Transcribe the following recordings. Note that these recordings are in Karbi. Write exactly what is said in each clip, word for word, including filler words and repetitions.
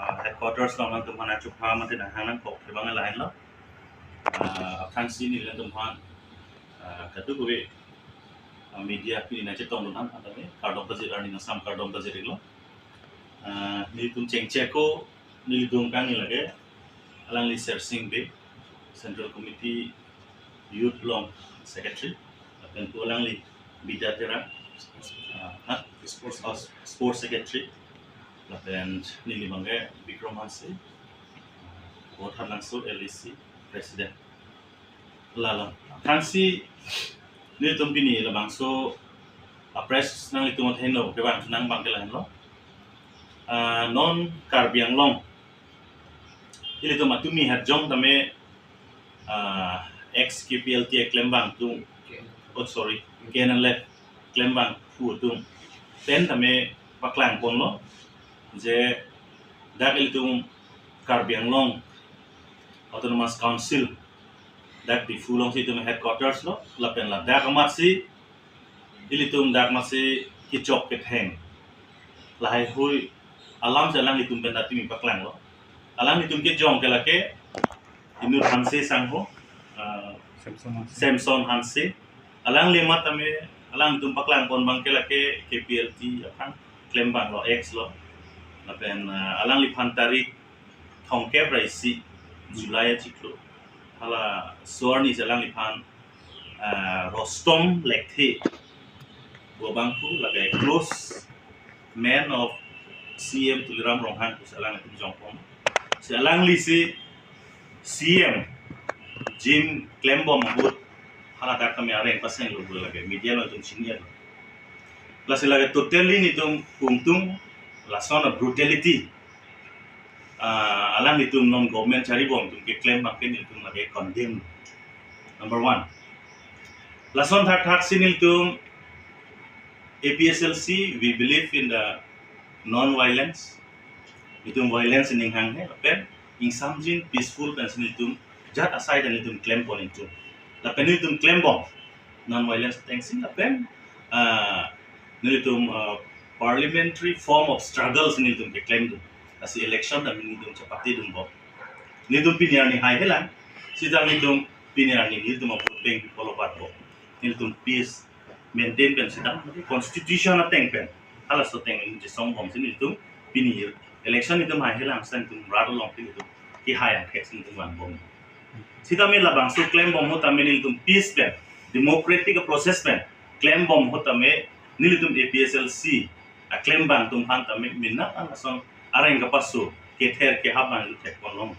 Ah, headquarters along nangtum aphan achupha mate nanghang nangkok thebang lahenlo. Ah, aphrangsi neli nangtum aphan, ah, kadokave, ah, media pini nangchetongdun aphan tame kardom pajir, arni nangsam kardom pajir-iklo. Ah, nelitum chengcheko, nelitum kangni lake alangli Sersing Bey, Central Committee Youth along Secretary, lapen pu alangli Bidya Terang, ah, ha? Sports, oh, Sports Secretary, lapen neli abangke Bikram Hanse, ah, Vothatlangso L A C President. Lalo. Aphrangsi nelitum pini labangso a-press nanglitum athengno kevang nang abangke lahenlo. Ah, non Karbi Anglong ilitum atumi hajong tame, ah, ex K P L T aklembang atum, oh sorry, K N L F klembangphu atum pen tame paklangponlo je dak ilitum Karbi Anglong Autonomous Council, dak Diphu alongsi itum headquarters lo, lapen ladak amatsi ilitum dak amatsi kechok ketheng lahaihui alamsi alanglitum pen atumi paklanglo. Alanglitum kejong ke lake inut Hanse sangho, ah, Samson Hanse. Samson Hanse. Alangli amat tame, alangtum paklangpon abangke lake K P L T aphan klembanglo, ex lo. Lapen, ah, alangliphan tarik thomkep ra isi July achiklo, hala so arnisi alangliphan, ah, Rustom Lekthe pu abangphu lake close man of C M Tuliram Ronghang pusi alangtum jongpon. Si alanglisi C M jin klembom ahut haladak tame areng pasenglo pu lake media along itum chinilo. Lasi lake totally nelitum kungtung lason a-brutality, ah, alanglitum non government charibom atum keklem abangke nelitum lake condemn. Number one. Lason thakthaksi nelitum A P H L C, we believe in the non-violence. Nelitum violence aning hanghe, lapen ingsamjin peaceful pensi nelitum jat asai ta nelitum klempon atum. Lapen nelitum klembom non-violence atengsi, lapen, ah, nelitum, ah, parliamentary form of struggle si nelitum keklemdun. Lasi election ta nelitum chepatedunbom. Nelitum pini arni haihelang, sita nelitum pini arni nelitum a-vote bank people of Arbok. Nelitum peace maintain pen sita constitution ateng pen halaso ateng nelitum chesongbomsi nelitum pini election nelitum haihelang sita nelitum rat along nelitum kehai angthek si nelitum vanbom. Sitame labangso klembom ahut tame nelitum peace pen, democratic process pen klembom ahut tame nelitum A P H L C aklembang atum aphan tame mena an ason areng kapaso kether kehap abang thekponlong.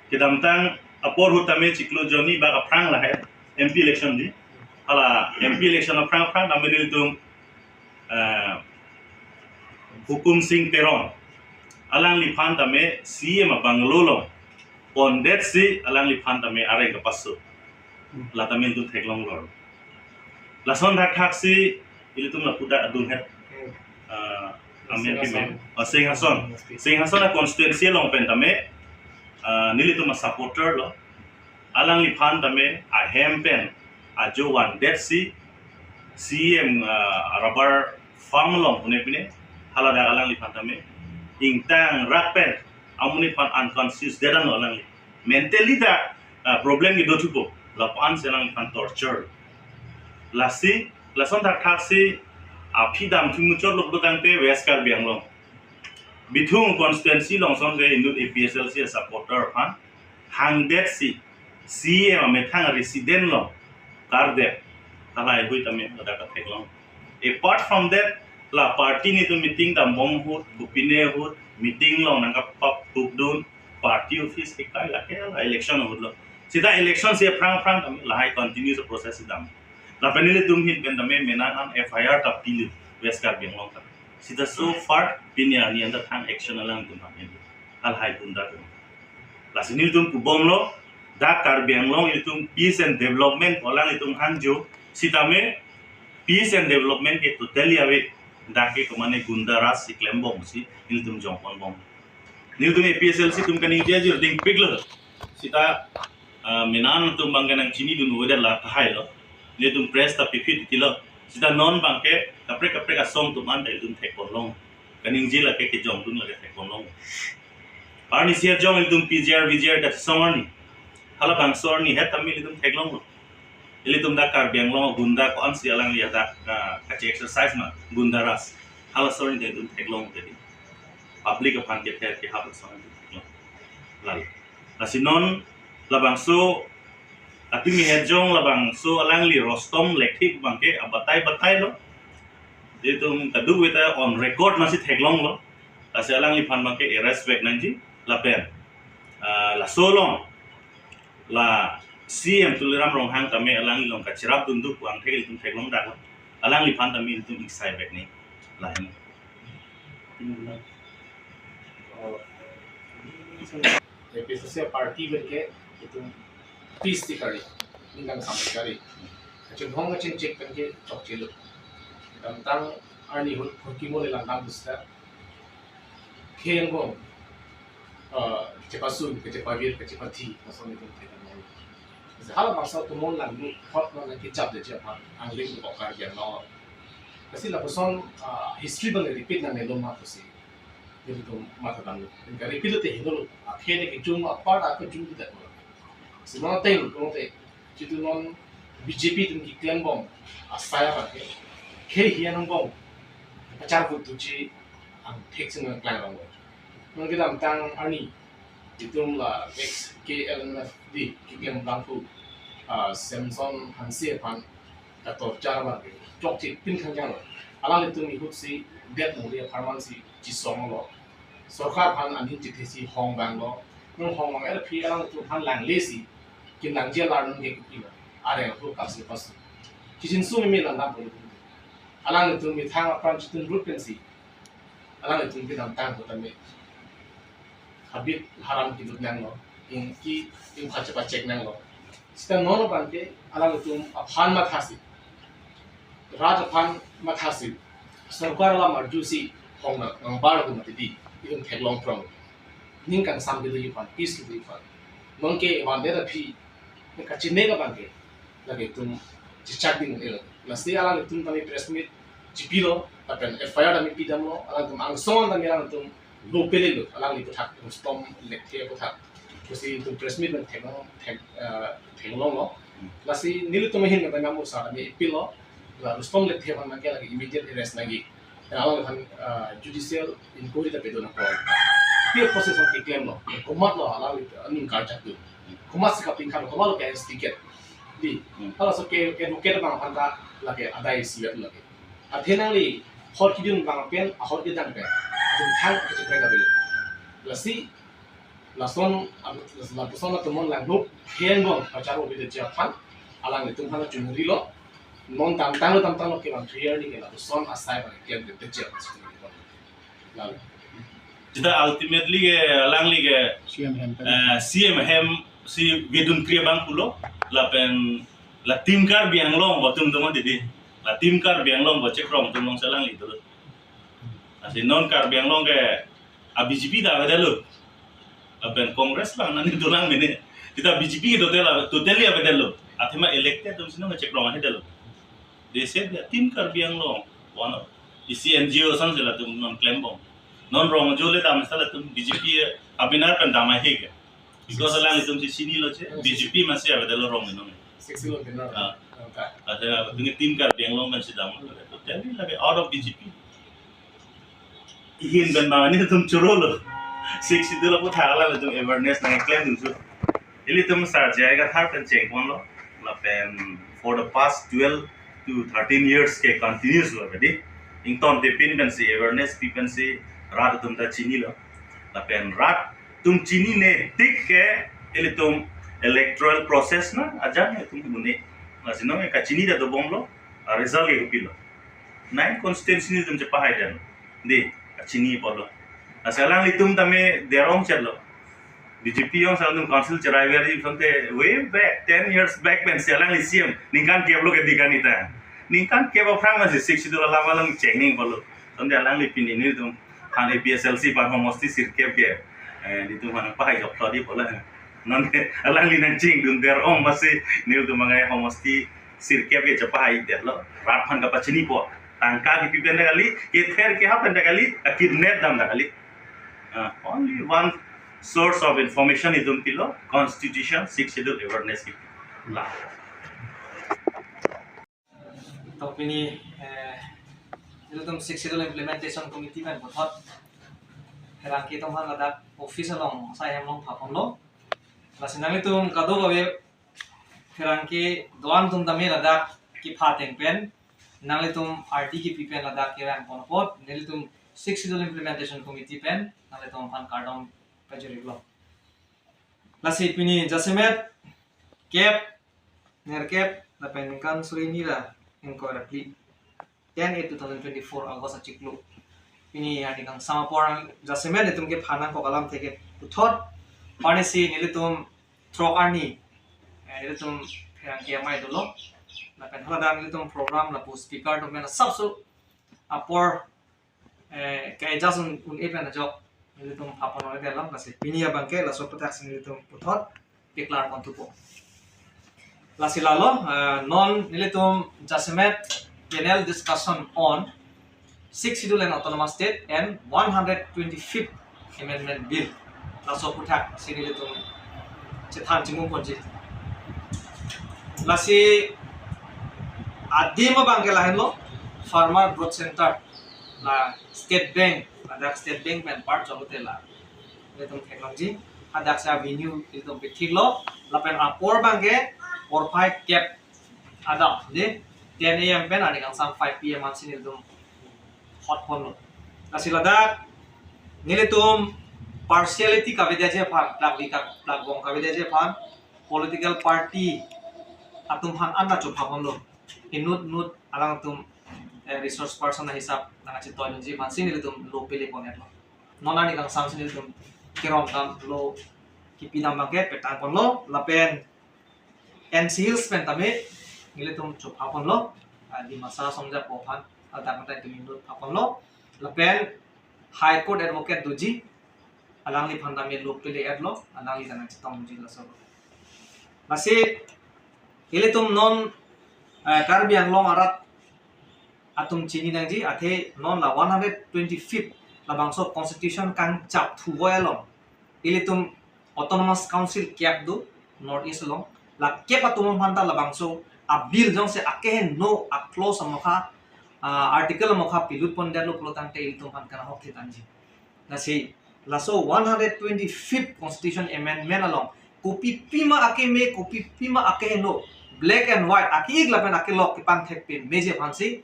Kedamtang apor ahut tame chiklo jonni bak aphrang lahai M P election di. Hala M P election aphrang aphrang tame nelitum, eh, Hukum Sing Teron alangliphan tame C M abungalow along pondetsi alangliphan tame areng kapaso. La tame nelitum theklonglo. Lason thakthaksi ilitum lapu dak adung het, ah, amen Singhason. Kimen. Ah, Singhason. Singhason a-constituency along pen tame, ah, nelitum a-supporter lo. Alangliphan tame ahem pen ajo vandetsi C M, ah, rubber farm along pune pine haladak alangliphan tame ingtang rak pen amonit aphan unconscious dedan lo alangli. Mentally ta, ah, problem kedo thupo. Lapu-ansi alangliphan torture. Lasi, lason thakthaksi aphi damthu muchotlo pulotangte West Karbi Anglong Bithung constituency along asonte inut A P H L C a-supporter aphan hangdetsi C M amethang resident along kardet. Halaihui tame ladak theklong. Apart from that, la party nelitum meeting dambom ahut, kopine ahut, meeting along nangkapap hukdun, party office kekai lake la election ahut lo. Sita election si aphrang aphrang tame lahai continuous process si dam. Lapen nelitum ahin pen tame mena an F I R ta pilo West Karbi Anglong ta. Sita so far pini arni anta thang action alangtum ahin. Halahai gunda atum. Lasi nelitum pubomlo, dak Karbi Anglong ilitum peace and development alanglitum hangjo, sitame peace and development ke totally ave, dak ke komane gunda raj si klembomsi nelitum jongponbom. Nelitum A P H L C atum kaningje ajir dingpiklo. Sita, ah, mena an atum abangke nangchinidun avedet la tahai lo. Nelitum press ta piphit tilo. Sita non abangke kaprek kaprek asong atum anta ilitum thekponlong. Kaningje lake kejongdun lake theklong long. Arnisi ajong ilitum P G R, V G R kachesong arni. Halabangso arni het tame ilitum theklonglo. Ilitum dak Karbi Anglong gunda ko-ansi alangli adak, ah, kache-exercise ma, Gunda Raj. Halaso arni ilitum theklong tadi. Public aphan kether kehap laso arni theklong. Lalo. Lasi non labangso atimi hejong labangso alangli Rustom Lekthe abangke abatai batailo. Ilitum kadokave ta on record masi theklonglo. Lasi alangliphan abangke arrest vek nangji lapen, ah, laso along la C M Tuliram Ronghang tame alangli along kachirapdun do puang thek ilitum theklong daklo. Alangliphan tame ilitum iksai vek ni. Lahen. A P H L C party pen ke itum peace ti kari, ningkan sampai kari. Kachinghong kachingchek pen ke chokchelo. Damtang arni ahut phurkimo le langdam booster. Kheng bom, ah, chepasun, kachepavir, kachepathi, lason itum theklong. Halabangso atum along lang hot non kechap detji aphan angling ko kar gen lo. Lasi lapuson, ah, history abang repeat nangnelo ma pusi ilitum matha damlo. Ka repeat lote hinolo. Akhir ke kejung apart ako jung kita ko. Semua time ko te, jitu non B J P atum keklem bom asai abangke, khei hian bom pachar vote tuji angthek sing nangklang rong. Non kedamtang arni itum la ex K L N F D keklem abang pu, ah, Samson Hanse aphan katorchar abangke chokche pin khang jang lo. Alanglitum ahutsi det mori apharman si chisonglo. Sorkar aphan aning chithesi hong vanglo. Nung hong vang er aphi alanglitum aphan langle si kinangji alar nung ke kopilo. Areng aphu kapsi pasu. Kichinsu meme langdam pon. Alanglitum methang apran chitun rut pensi alanglitum kedamtang ahut tame habit haram kelut nanglo, ingki ingkha chepachek nanglo. Sita non abangke alanglitum aphan mathasi, rat aphan mathasi, sorkar alam arjusi hong nang nangbar atum atidi itum theklong prong. Ning kangsam kedoji aphan, peace kedoji aphan. Non ke vandet aphi kachine abangke lake itum chechak ding el. Lasi alanglitum tame press meet chipilo, lapen F I R tame pidamlo, alanglitum angsong tame alanglitum lo pelelo, alangli aputhak, Rustom Lekthe aputhak. Pusi itum press meet nang theklong, thek, eh, theklonglo. Lasi nelitum ahin tame amusa tame ipilo, la Rustom Lekthe aphan abangke lake immediate arrest nangji. Alangliphan, ah, judicial inquiry ta pedo nangkok. Pi process along keklemlo. Komatlo alangli aning karjak do. Komatsi kapingkhan, komatlo ke-investigate. Di, Hmm. Halaso ke, ke advocate abang aphan ta lake adai isi vet lake. Athe nangli hot kejun abang pen, ahot kedang pen. Atum thang ke cheprek abili. Lasi, lason, lapuson atum along langduk, hengbong, pacharo bide aphan, alanglitum aphan chungrilo, non damtanglo damtanglo ke bang clear ni ke lapuson asai bang clear de tejer. Lalu. Sita ultimately ke, alangli ke, C M hem pen. Eh, C M hem si vedun kriya abang pulo, lapen la Team Karbi Anglong bo atum dong didi. La Team Karbi Anglong bo chekrong atum along si alangli dolo. Lasi non Karbi Anglong ke a B J P ta avedetlo. Lapen Congress bang nani dolang mene. Sita B J P ke total, totally avedetlo. Athema elected atum si non chekrong ahedetlo. They said that Team Karbi Anglong, one of isi N G O ason si latum non klembom. Non rong ajo le dam si latum B J P abinar pen dam ahe ke. Because alanglitum si chinilo che, B J P masi avedetlo rong inong. Sixth Schedule abhinar. Ah. Nangka. Ada latum Team Karbi Anglong pen si dam. Totally lake out of B J P. Ihin pen bang nelitum chorolo. Sixth Schedule aputhak alanglitum awareness nangklemdunso. Ilitum Sir J I Kathar pen chengponlo. Lapen for the past twelve to thirteen years ke continuous lo tadi. Ington te pin pensi awareness pi pensi rat atum ta chinilo. Lapen rat atum chinine tik ke ilitum electoral process na ajat atum muni. Lasi non kachini ta dobomlo, a result ke kopilo. Nine constituency nelitum chepahai den. Di, kachini apotlo. Lasi alanglitum tame derong chetlo. B J P along si alanglitum council cherai veri, sonte way back, ten years back pensi alangli C M ningkan kep lo ke di kanita. Ningkan kep aphrang masi Sixth Schedule alam along chengning apotlo. Sonte alangli pini nelitum han A P H L C aphan homosti sirkep ke, eh, nelitum han pahai jok thodi apotlo. Nonke alangli nangchingdun derong masi nelitum mangai homosti sirkep ke chepahai detlo. Rat aphan kapachinipo. Tangka kipi pen ta kali, kether keha pen ta kali, a kidnap dam ta kali. Uh, only one source of information itum pilo, Constitution, Sixth Schedule awareness kipi. La. To pini, eh, ilitum Sixth Schedule Implementation Committee pen puthot pherangke atum aphan ladak office along, sai hem along phaponlo. Lasi nanglitum kadokave pherangke do-an atum tame ladak kepha ateng pen nanglitum arti kipi pen ladak kevang pon apot, nelitum Sixth Schedule Implementation Committee pen nanglitum aphan kardom pajirlo. Lasi pini jasemet kep, nerkep, lapen ningkan suri hini ra ingkoi ra phli, ten eight two thousand twenty-four August achiklo. Pini arni kangsam apor jasemet itum kepha nangkok alamthe ke puthot, arnisi nelitum throk arni, eh, nelitum pherangke amei dolo. Lapen haladak nelitum program lapu speaker atum pen asapso apor, eh, ke adjust un, un-e pen ajok nelitum phaponlo de alam, lasi pini abangke laso aputhak si nelitum puthot declare pon thupo. Lasi lalo, eh, non nelitum jasemet panel discussion on Sixth Schedule and Autonomous State and one hundred twenty-fifth Amendment Bill, laso aputhak si nelitum chethan chimung ponji. Lasi adim abangke lahenlo, Farmer Growth Center, la State Bank, ladak State Bank pen part cholo te la nelitum theklongji, hadak sa venue nelitum pithiklo, lapen apor abangke porphai kep adap de, ten A M pen arni kangsam five P M ansi nelitum hot ponlo. Lasi ladak nelitum partiality kavedetji aphan, plak vika, plak bong kavedetji aphan, political party atum aphan anta chopha ponlo. Inut nut alangtum, eh, resource person ahisap nangkachetonji aphansi nelitum lo pele pon-etlo. Non arni kangsam si nelitum kerom dam lo kipi dam abangke petang ponlo, lapen N C Hills pen tame nelitum chopha ponlo, ah, Dimasa asong ajakong aphan, ah, dak mata itum inut pha ponlo, lapen High Court advocate doji, alangliphan tame lo pele-etlo, alangli ta nangchetongji laso. Lasi ilitum non, eh, Karbi Anglong arat atum chini nangji, athe non la one hundred twenty-fifth labangso constitution kangchap thuvoi along ilitum Autonomous Council kep do North East along. La kep atum aphan ta labangso a bill jongsi akeheno a clause amokha, ah, article amokha pilut pondetlo pulo tangte ilitum aphan kanahok thetanji. Lasi laso one hundred twenty-fifth Constitution Amendment along kopi pima akeme, kopi pima akeheno, black and white, ake-ik lapen akelok kepangthek pemeji aphansi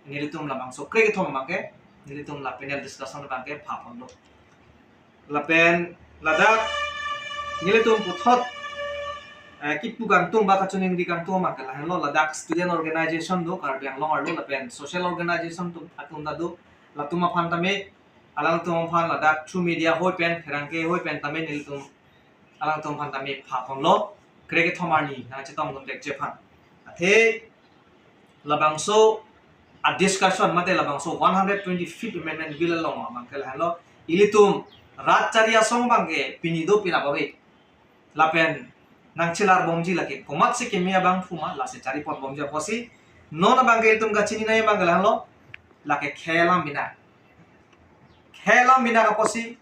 nelitum labangso krekethom abangke nelitum la panel discussion abangke pha ponlo. Lapen ladak nelitum puthot, eh, kipu kangtung ba kachiningri kangtung abangke lahenlo, ladak student organization do, Karbi Anglong arlo, lapen social organization atum, atum ta do, latum aphan tame, alangtum aphan ladak through media hoi pen, pherangke hoi pen tame nelitum alangtum aphan tame pha ponlo, krekethom arni nangchetongdun thekji aphan. Athe labangso a discussion mate labangso one hundred twenty-fifth Amendment Bill along abangke lahenlo, ilitum rat chari asong abangke pini do pini ave. Lapen nangchelar bomji lake komatsi keme abang phuma lasi chari pon bomji apotsi, non abangke ilitum kachini nai abangke lahenlo, lake khei alam binak. Khei alam binak apotsi,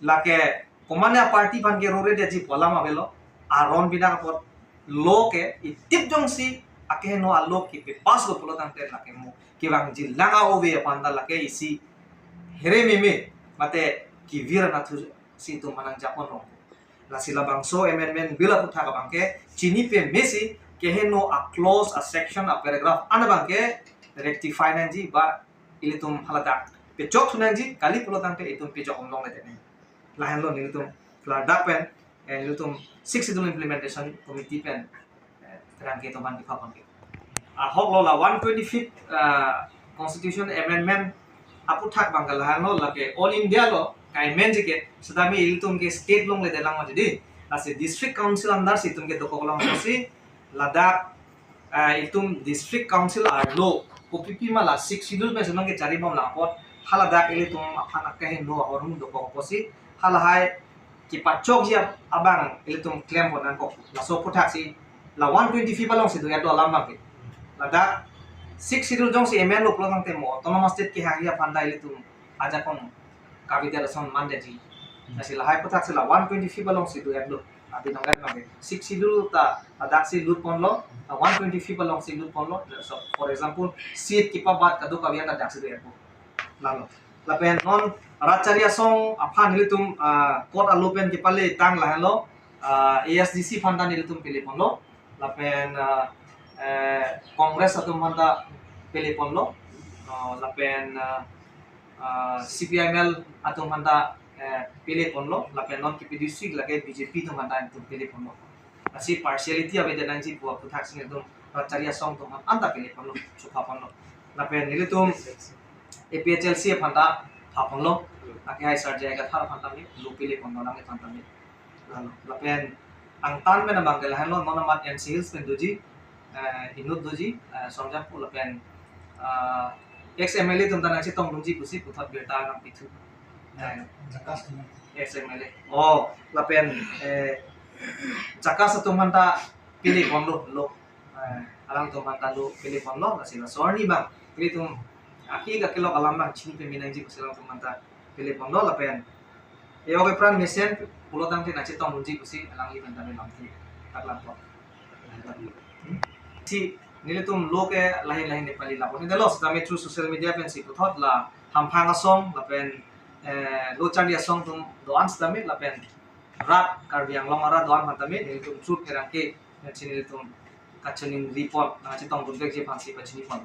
lake komatne a party aphan ke rore detji pu alam avelo, aron binak apot, law ke itip jongsi akeheno a law kepass lo pulo tangte lake mo kevangji lang a-ove aphan ta lake isi here meme mate kevir anatthu si itum manang japon rong. Lasi labangso Amendment Bill aputhak abangke chini pemesi keheno a clause, a section, a paragraph an abangke rectify nangji ba ilitum haladak pechok thu nangji, kali pulo tangte itum pechok om longle tene. Lahenlo nelitum ladak pen, eh, nelitum Sixth Schedule Implementation Committee pen, eh, pherangke atum aphan kepha ponke. Ahok lo la one twenty-fifth, ah, Constitution Amendment aputhak abangke lahenlo, lake All India lo kaimenji ke, setame ilitum ke state longle detlang ma jadi. Lasi District Council under si itum ke dokok long si ladak, ah, itum District Council arlo kopi pima la Sixth Schedule pen si nangkechari bomlang apot, haladak ilitum aphan akeheno ahormu dokok apotsi, halahai kepachokji ab-, abang ilitum klem pon nangkok. Laso aputhak si la one twenty-fifth along si do ya do alam abangke. Ladak Sixth Schedule jongsi amend lo pulo tangte mo autonomous state kehang aphan ta ilitum ajakong kavidet ason mandeji. Lasi lahai aphuthak si la one twenty-fifth alongsi do-etlo. Abinong et mage. Sixth Schedule ta ladaksi lut ponlo, ta one twenty-fifth alongsi lut ponlo. So, for example, seat kepabat kadokave ta daksi do-etpo. Lalo. Lapen non Rajchari Asong aphan ilitum, ah, court alo pen kepale tang lahenlo, ah, A S D C aphan ta nelitum pele ponlo. Lapen, ah, eh, Congress atum aphan ta pele ponlo. Oh, lapen, ah, ah, C P I M L atum aphan ta, eh, pele ponlo. Lapen non K P D C lake B J P atum aphan ta nelitum pele ponlo. Lasi partiality avedet nangji pu aphuthak si nelitum Rajchari Asong atum aphan ta pele ponlo, chopha ponlo. Lapen nelitum A P H L C aphan ta pha ponlo. Lake hai Sarjai Kathar aphan ta me, lo pele ponlo, nang aphan ta me. Lalo, lapen angtan pen abang ke lahenlo, non amat N C Hills pen doji, eh, inut doji, eh, Songjangpho lapen, ah, ex M L A atum ta nangchetongdunji pusi puthot birta nangpithu. Eh, JACAS atum. Ex M L A. Oh, lapen, eh, JACAS atum aphan ta pele ponlo, lo. Eh, alangtum aphan ta lo pele ponlo, lasi laso arni abang ilitum aki kakelok alam abang chini peme nangji pusi alangtum aphan ta pele ponlo. Lapen e-ok epran mesen pulo tangte nangchetongdunji pusi alangli aphan ta me lamthe tak lam pon. Lasi nelitum lo ke lahin lahin nepali lapu ni delo, sitame through social media pensi puthot la hamphang asong lapen, eh, lo charli asong atum do-an sitame lapen rat Karbi Anglong arat do-an aphan tame nelitum chut kerang ke, eh, chini nelitum kachiningri pon, nangchetongdunvekji aphansi pachini pon.